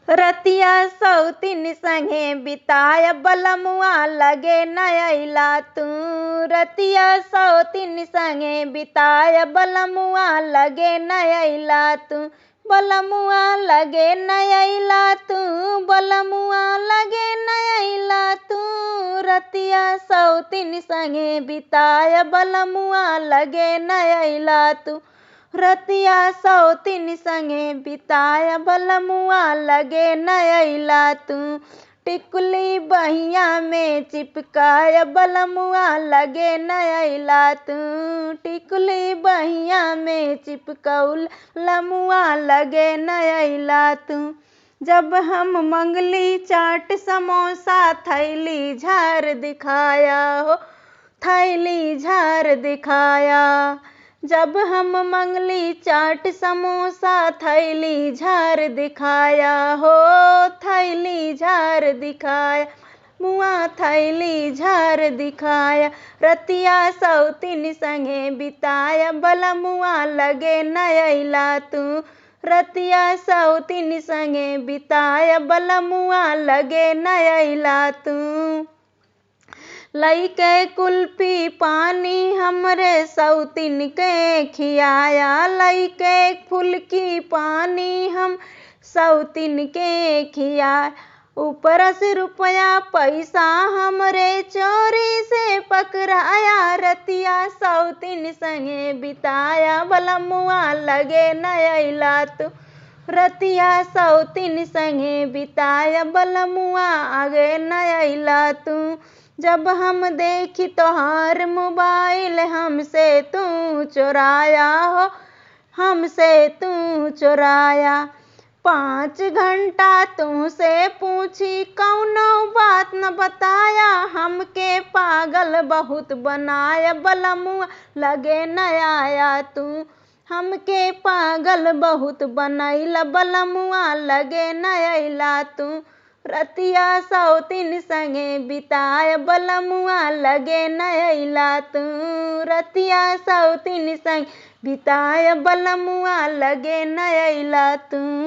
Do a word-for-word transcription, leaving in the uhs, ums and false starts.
रतिया सौतिन संगे बिताय बलमुआ लगे न अइला तू। रतिया सौतिन संगे बिताय बलमुआ लगे न अइला तू। बलमुआ लगे न अइला तू, बलमुआ लगे न अइला तू। रतिया सौतिन संगे बिताय बलमुआ लगे न अइला तू। रतिया सौतिन संगे बिताय बलमुआ लगे न अइला तू। टिकुली बहिया में चिपकाय बलमुआ लगे न अइला तू। टिकुली बहिया में चिपकउल लमुआ लगे न अइला तू। जब हम मंगली चाट समोसा थैली झार दिखाया हो, थैली झार दिखाया। जब हम मंगली चाट समोसा थैली झार दिखाया हो, थैली झार दिखाया। मुआ थैली झार दिखाया। रतिया सौतिन संगे बिताया बलमुआ लगे न अइला तू। रतिया सौतिन संगे बिताया बलमुआ लगे न अइला तू। लइके कुल्फी पानी हमरे सौतिन के खियाया, लइके फुल्की पानी हम सौतिन के खिया। ऊपर से रुपया पैसा हमरे चोरी से पकड़ाया। रतिया सौतिन संगे बिताया बलमुआ लगे न अइला तू। रतिया सौतिन संगे बिताया बलमुआ आगे न अइला तू। जब हम देखी तोहार मोबाइल हमसे तू चोराया हो, हमसे तू चोराया। पाँच घंटा तुमसे पूछी कौनो बात न बताया। हमके पागल बहुत बनाया बलमुआ लगे न आया तू। हमके पागल बहुत बनैला बलमुआ लगे न अइला तू। रतिया सौतिन संगे बिताय बलमुआ लगे न अइला तू। रतिया सौतिन संगे बिताय बलमुआ लगे न अइला तू।